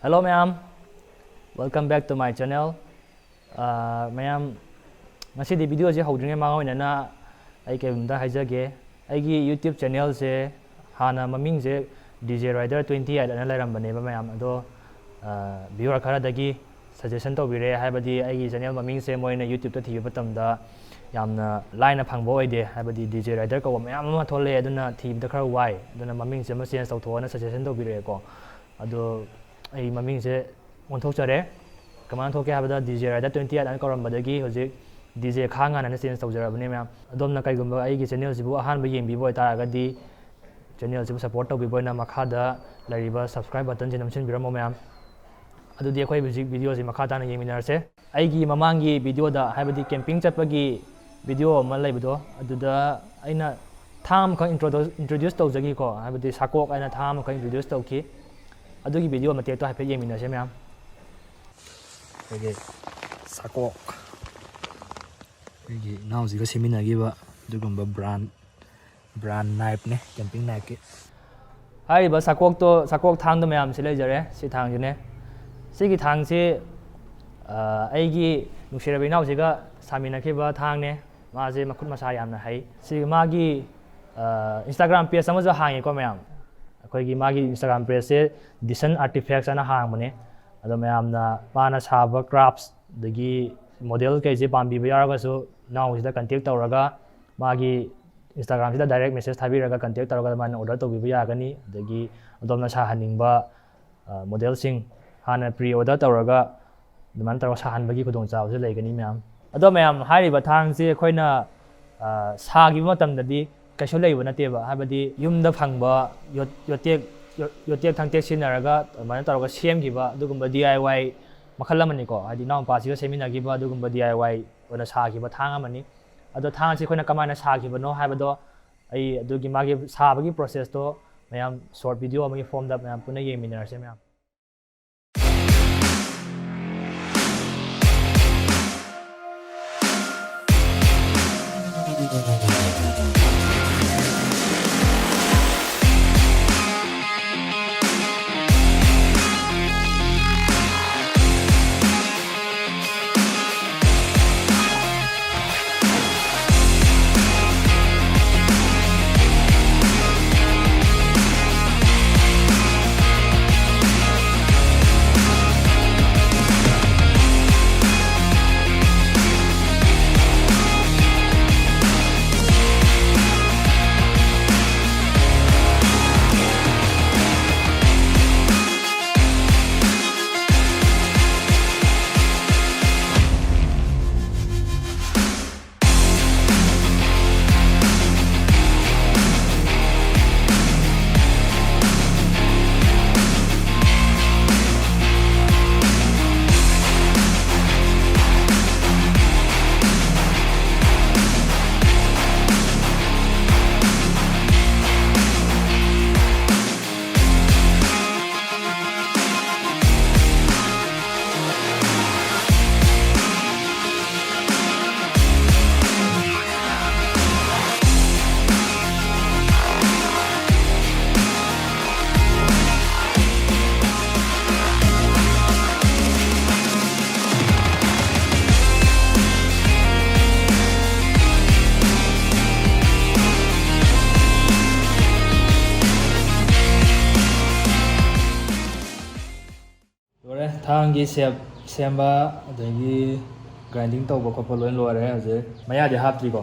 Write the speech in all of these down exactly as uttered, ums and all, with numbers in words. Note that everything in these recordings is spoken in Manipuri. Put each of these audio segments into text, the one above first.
Hello ꯃꯌꯥꯝ, welcome back to my channel. ꯑꯥ, ꯃꯌꯥꯝ, ꯉꯁꯤꯗꯤ ꯚꯤꯗꯤꯑꯣꯁꯦ ꯍꯧꯗ꯭ꯔꯤꯉꯩ ꯃꯃꯥꯡ ꯑꯣꯏꯅꯅ ꯑꯩ ꯀꯩꯒꯨꯝꯕ ꯍꯥꯏꯖꯒꯦ꯫ ꯑꯩꯒꯤ YouTube ꯆꯦꯅꯦꯜꯁꯦ ꯍꯥꯟꯅ ꯃꯃꯤꯡꯁꯦ D J Rider twenty eight ꯑꯅ ꯂꯩꯔꯝꯕꯅꯦꯕ ꯃꯌꯥꯝ, ꯑꯗꯣ ꯚ꯭ꯌꯨꯋꯔ ꯈꯔꯗꯒꯤ ꯁꯖꯦꯁꯟ ꯇꯧꯕꯤꯔꯛꯑꯦ, ꯍꯥꯏꯕꯗꯤ ꯑꯩꯒꯤ ꯆꯦꯅꯦꯜ ꯃꯃꯤꯡꯁꯦ ꯃꯣꯏꯅ YouTubeꯇ ꯊꯤꯕ ꯃꯇꯝꯗ ꯌꯥꯝꯅ ꯂꯥꯏꯅ ꯐꯪꯕ ꯑꯣꯏꯗꯦ, ꯍꯥꯏꯕꯗꯤ D J Rider ꯀꯧꯕ ꯃꯌꯥꯝ ꯑꯃ ꯊꯣꯛꯂꯛꯑꯦ, ꯑꯗꯨꯅ ꯊꯤꯕꯗ ꯈꯔ ꯋꯥꯏ, ꯑꯗꯨꯅ ꯃꯃꯤꯡꯁꯦ ꯑꯃ ꯆꯦꯟꯖ ꯇꯧꯊꯣꯛꯑꯣꯅ ꯁꯖꯦꯁꯟ ꯇꯧꯕꯤꯔꯛꯑꯦꯀꯣ꯫ ꯑꯗꯣ ꯑꯩ ꯃꯃꯤꯡꯁꯦ ꯑꯣꯟꯊꯣꯛꯆꯔꯦ꯫ ꯀꯃꯥꯏꯅ ꯊꯣꯛꯀꯦ ꯍꯥꯏꯕꯗ, D J Rider twenty eight ꯑꯅ ꯀꯧꯔꯝꯕꯗꯒꯤ ꯍꯧꯖꯤꯛ D J ꯈꯥꯉꯥꯟ ꯑꯅ ꯆꯦꯟꯖ ꯇꯧꯖꯔꯕꯅꯦ ꯃꯌꯥꯝ꯫ ꯑꯗꯣꯝꯅ ꯀꯩꯒꯨꯝꯕ ꯑꯩꯒꯤ ꯆꯦꯅꯦꯜꯁꯤꯕꯨ ꯑꯍꯥꯟꯕ ꯌꯦꯡꯕꯤꯕ ꯑꯣꯏꯇꯥꯔꯒꯗꯤ, ꯆꯦꯅꯦꯜꯁꯤꯕꯨ ꯁꯞꯄꯣꯔꯠ ꯇꯧꯕꯤꯕ ꯑꯣꯏꯅ ꯃꯈꯥꯗ ꯂꯩꯔꯤꯕ ꯁꯕꯁꯀ꯭ꯔꯥꯏꯕ ꯕꯇꯟꯁꯤ ꯅꯝꯁꯤꯟꯕꯤꯔꯝꯃꯣ ꯃꯌꯥꯝ꯫ ꯑꯗꯨꯗꯤ ꯑꯩꯈꯣꯏ ꯍꯧꯖꯤꯛ ꯚꯤꯗꯤꯑꯣꯁꯤ ꯃꯈꯥ ꯇꯥꯅ ꯌꯦꯡꯃꯤꯟꯅꯔꯁꯦ꯫ ꯑꯩꯒꯤ ꯃꯃꯥꯡꯒꯤ ꯚꯤꯗꯤꯑꯣꯗ, ꯍꯥꯏꯕꯗꯤ ꯀꯦꯝꯄꯤꯡ ꯆꯠꯄꯒꯤ ꯚꯤꯗꯤꯑꯣ ꯑꯃ ꯂꯩꯕꯗꯣ, ꯑꯗꯨꯗ ꯑꯩꯅ ꯊꯥꯡ ꯑꯃꯈꯛ introduce, introduce ꯇꯧꯖꯈꯤꯀꯣ, ꯍꯥꯏꯕꯗꯤ ꯁꯥꯀꯣꯛ ꯍꯥꯏꯅ ꯊꯥꯡ ꯑꯃꯈꯛ introduce ꯇꯧꯈꯤ꯫ ꯑꯗꯨꯒꯤ ꯚꯤꯗꯤꯑꯣ ꯃꯇꯦꯛꯇꯣ ꯍꯥꯏꯐꯦꯠ ꯌꯦꯡꯃꯤꯟꯅꯁꯦ ꯃꯌꯥꯝ꯫ ꯑꯩꯈꯣꯏꯒꯤ ꯁꯥꯀꯣꯛ, ꯑꯩꯈꯣꯏꯒꯤ ꯏꯅꯥꯎꯁꯤꯒ ꯁꯦꯝꯃꯤꯟꯅꯈꯤꯕ ꯑꯗꯨꯒꯨꯝꯕ ꯕ꯭ꯔꯥꯟ, ꯕ꯭ꯔꯥꯟ ꯅꯥꯏꯞꯅꯦ, ꯀꯦꯝꯄꯤꯡ ꯅꯥꯏꯞꯀꯤ꯫ ꯍꯥꯏꯔꯤꯕ ꯁꯥꯀꯣꯛꯇꯣ, ꯁꯥꯀꯣꯛ ꯊꯥꯡꯗꯣ ꯃꯌꯥꯝ ꯁꯤ ꯂꯩꯖꯔꯦ꯫ ꯁꯤ ꯊꯥꯡꯁꯤꯅꯦ꯫ ꯁꯤꯒꯤ ꯊꯥꯡꯁꯤ, ꯑ, ꯑꯩꯒꯤ ꯅꯨꯡꯁꯤꯔꯕ ꯏꯅꯥꯎꯁꯤꯒ ꯁꯥꯃꯤꯟꯅꯈꯤꯕ ꯊꯥꯡꯅꯦ꯫ ꯃꯥꯁꯦ ꯃꯈꯨꯠ ꯃꯁꯥ ꯌꯥꯝꯅ ꯍꯩ꯫ ꯁꯤ ꯃꯥꯒꯤ, ꯑ, Instagram page ꯑꯃꯁꯨ ꯍꯥꯡꯉꯦꯀꯣ ꯃꯌꯥꯝ꯫ ꯑꯩꯈꯣꯏꯒꯤ ꯃꯥꯒꯤ Instagram pageꯁꯦ Disan Artifacts ꯍꯥꯏꯅ ꯍꯥꯡꯕꯅꯦ꯫ ꯑꯗꯣ ꯃꯌꯥꯝꯅ ꯃꯥꯅ ꯁꯥꯕ crafts, ꯑꯗꯒꯤ model ꯀꯩꯁꯦ ꯄꯥꯝꯕꯤꯕ ꯌꯥꯎꯔꯒꯁꯨ ꯏꯅꯥꯎꯁꯤꯗ contact ꯇꯧꯔꯒ, ꯃꯥꯒꯤ Instagramꯁꯤꯗ direct message ꯊꯥꯕꯤꯔꯒ, contact ꯇꯧꯔꯒ ꯑꯗꯨꯃꯥꯏꯅ order ꯇꯧꯕꯤꯕ ꯌꯥꯒꯅꯤ꯫ ꯑꯗꯒꯤ ꯑꯗꯣꯝꯅ ꯁꯥꯍꯟꯅꯤꯡꯕ, ꯑ, modelꯁꯤꯡ ꯍꯥꯟꯅ pre order ꯇꯧꯔꯒ ꯑꯗꯨꯃꯥꯏꯅ ꯇꯧꯔꯒ ꯁꯥꯍꯟꯕꯒꯤ ꯈꯨꯗꯣꯡꯆꯥꯕꯁꯨ ꯂꯩꯒꯅꯤ ꯃꯌꯥꯝ꯫ ꯑꯗꯣ ꯃꯌꯥꯝ, ꯍꯥꯏꯔꯤꯕ ꯊꯥꯡꯁꯤ ꯑꯩꯈꯣꯏꯅ, ꯑ, ꯁꯥꯈꯤꯕ ꯃꯇꯝꯗꯗꯤ ꯀꯩꯁꯨ ꯂꯩꯕ ꯅꯠꯇꯦꯕ, ꯍꯥꯏꯕꯗꯤ ꯌꯨꯝꯗ ꯐꯪꯕ ꯌꯣꯠ-, ꯌꯣꯠꯇꯦꯛ, ꯌꯣ-, ꯌꯣꯠꯇꯦꯛ ꯊꯥꯡꯇꯦꯛ ꯁꯤꯖꯤꯟꯅꯔꯒ ꯑꯗꯨꯃꯥꯏꯅ ꯇꯧꯔꯒ ꯁꯦꯝꯈꯤꯕ ꯑꯗꯨꯒꯨꯝꯕ D I Y ꯃꯈꯜ ꯑꯃꯅꯤꯀꯣ꯫ ꯍꯥꯏꯗꯤ ꯏꯅꯥꯎꯄꯥꯁꯤꯒ ꯁꯦꯝꯃꯤꯟꯅꯈꯤꯕ ꯑꯗꯨꯒꯨꯝꯕ D I Y ꯑꯣꯏꯅ ꯁꯥꯈꯤꯕ ꯊꯥꯡ ꯑꯃꯅꯤ꯫ ꯑꯗꯣ ꯊꯥꯡ ꯑꯁꯤ ꯑꯩꯈꯣꯏꯅ ꯀꯃꯥꯏꯅ ꯁꯥꯈꯤꯕꯅꯣ ꯍꯥꯏꯕꯗꯣ ꯑꯩ ꯑꯗꯨꯒꯤ ꯃꯥꯒꯤ ꯁꯥꯕꯒꯤ processꯇꯣ ꯃꯌꯥꯝ short video ꯑꯃꯒꯤ formꯗ ꯃꯌꯥꯝ ꯄꯨꯟꯅ ꯌꯦꯡꯃꯤꯟꯅꯔꯁꯦ ꯃꯌꯥꯝ꯫ ꯊꯥꯡꯒꯤ ꯁꯦꯞ ꯁꯦꯝꯕ, ꯑꯗꯒꯤ ꯒ꯭ꯔꯥꯏꯟꯗꯤꯡ ꯇꯧꯕ ꯈꯣꯠꯄ ꯂꯣꯏ ꯂꯣꯏꯔꯦ꯫ ꯍꯧꯖꯤꯛ ꯃꯌꯥꯗꯤ ꯍꯥꯞꯇ꯭ꯔꯤꯀꯣ,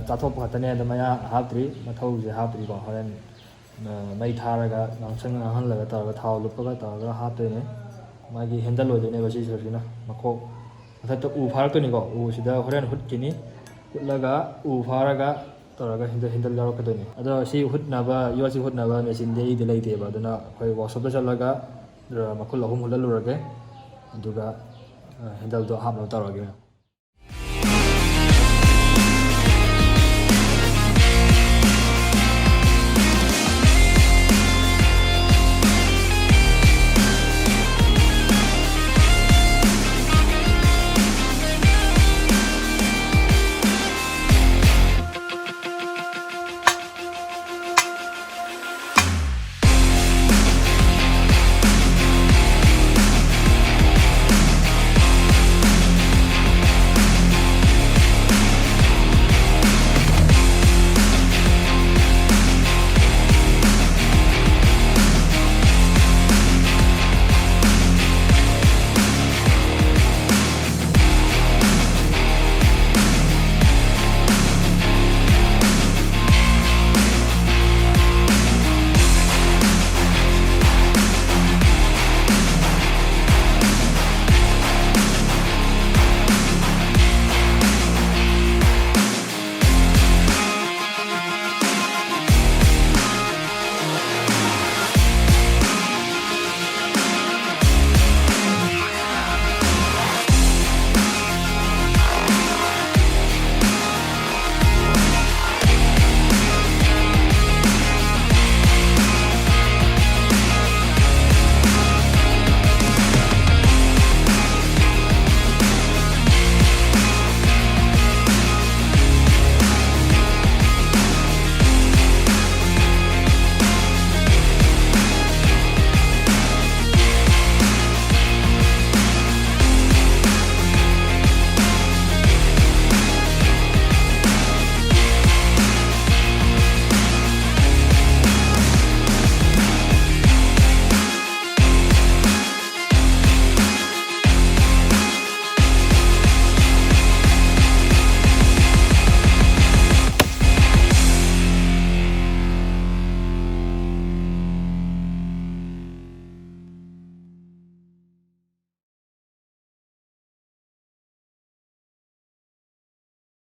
ꯆꯥꯊꯣꯛꯄ ꯈꯛꯇꯅꯦ꯫ ꯑꯗ ꯃꯌꯥ ꯍꯥꯞꯇ꯭ꯔꯤ, ꯃꯊꯧꯁꯦ ꯍꯥꯞꯇ꯭ꯔꯤꯀꯣ꯫ ꯍꯣꯔꯦꯟ ꯃꯩ ꯊꯥꯔꯒ ꯉꯥꯡꯁꯪ ꯉꯥꯡꯍꯜꯂꯒ ꯇꯧꯔꯒ, ꯊꯥꯎ ꯂꯨꯞꯄꯒ ꯇꯧꯔꯒ ꯍꯥꯞꯇꯣꯏꯅꯦ꯫ ꯃꯥꯒꯤ ꯍꯦꯟꯗꯜ ꯑꯣꯏꯗꯣꯏꯅꯦꯕ ꯁꯤꯁꯤꯅ꯫ ꯃꯈꯣꯛ ꯃꯊꯛꯇ ꯎ ꯐꯥꯔꯛꯇꯣꯏꯅꯤꯀꯣ꯫ ꯎꯁꯤꯗ ꯍꯣꯔꯦꯟ ꯍꯨꯠꯈꯤꯅꯤ꯫ ꯍꯨꯠꯂꯒ ꯎ ꯐꯥꯔꯒ ꯇꯧꯔꯒ ꯍꯦꯟꯗꯜ ꯍꯦꯟꯗꯜ ꯌꯥꯎꯔꯛꯀꯗꯣꯏꯅꯤ꯫ ꯑꯗꯣ ꯁꯤ ꯍꯨꯠꯅꯕ, ꯌꯣꯠꯁꯤ ꯍꯨꯠꯅꯕ ꯃꯦꯆꯤꯟꯗꯤ ꯑꯩꯗꯤ ꯂꯩꯇꯦꯕ꯫ ꯑꯗꯨꯅ ꯑꯩꯈꯣꯏ ꯋꯥꯛꯁꯣꯞꯇ ꯆꯠꯂꯒ ꯃꯈꯨꯜ ꯑꯍꯨꯝ ꯍꯨꯠꯍꯜꯂꯨꯔꯒꯦ꯫ ꯑꯗꯨꯒ ꯍꯦꯟꯗꯜꯗꯣ ꯍꯥꯞꯅꯕ ꯇꯧꯔꯒꯦ꯫